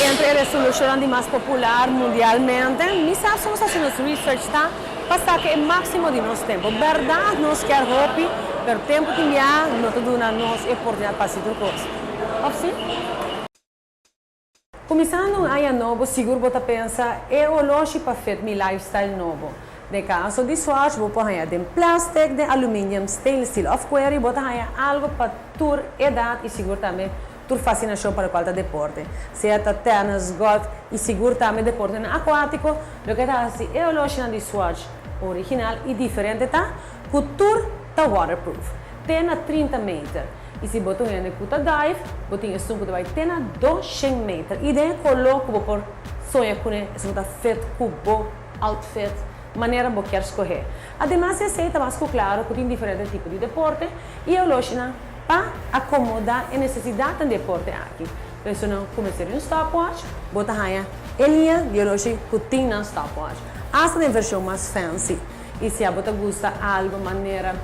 Entre e resolushonnan di mas popular mundialmente, mi sa soms hasi nos research ta pa saka e máksimo di nos tempu. Bèrdat nos kier hopi, pero tempu tin bia no ta duna nos e oportunidat pa hasi tur kos. Òf si? Kuminsando un aña nobo sigur bo ta pensa e oloshi pa fit mi lifestyle nobo. Den kaso di Swatch bo por haña den plastic, den aluminium, stainless steel òf kueri, bo ta haña algu pa tur edat i sigur tambe tur fasinashon pa lokual ta deporte. Sea ta tènis, gòlf i sigur tambe deportenan akuátiko, loke ta hasi e oloshinan di Swatch original i diferente ta ku tur ta waterproof, te na 30 meter. I si bo ta un hende ku ta dive, bo tin esun ku ta bai te na 200 meter. I den e koló ku bo por soña kuné, esun ku ta fit ku bo outfit, manera bo kier skohé. Ademas di esei ta mas ku klaro ku tin diferente tipo di deporte i e oloshinan pa akomodá e nesesidatnan di e porte aki. Pa esunnan ku mester di un stopwatch, bo ta haña e liña di oloshi ku tin nan stopwatch, asta den vershon mas fancy. I si abo ta gusta algu manera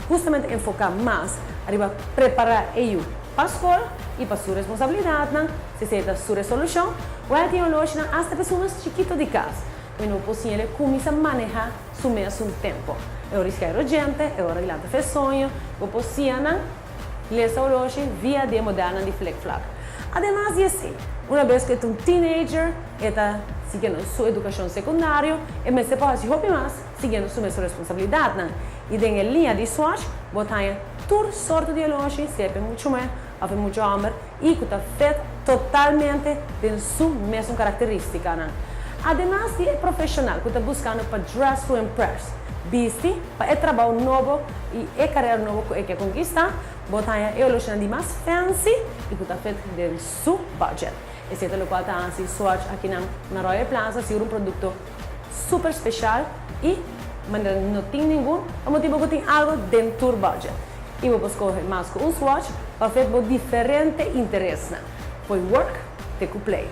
hustamente enfoká mas riba prepará e yu pa skol i pa su responsabilidatnan, si esei ta su resolushon, wèl tin oloshinan asta pa esun mas chikito di kas. Mi no por siña el kuminsá manehá su mesun tempu. E ora di skèru djente, e ora di lanta fe soño, bo por siña nan lesa oloshi via di e modelnan di flikflak. Ademas di esei, una bes ku e ta un teenager, e ta siguiendo su edukashon sekundario, e mester por hasi hopi mas siguiendo su mesun responsabilidatnan. I den e liña di Swatch bo ta haña tur sorto di oloshi, sea pa e mucha muhé òf e mucha hòmber, i ku ta fit totalmente den su mesun karakterístikanan. Ademas di e profeshonal ku ta buskando pa dress to impress, bisti pa e trabou nobo i e karera nobo ku e ke konkistá, bo ta haña e oloshinan di mas fancy i ku ta fit den su budget. Esei ta lokual ta hasi Swatch akinan na Royal Plaza sigur un produkto super speshal i manera no tin ningun pa motibu ku tin algu den tur budget. I bo por skohe mas ku un Swatch pa fit bo diferente interesnan, fo'i work te ku play.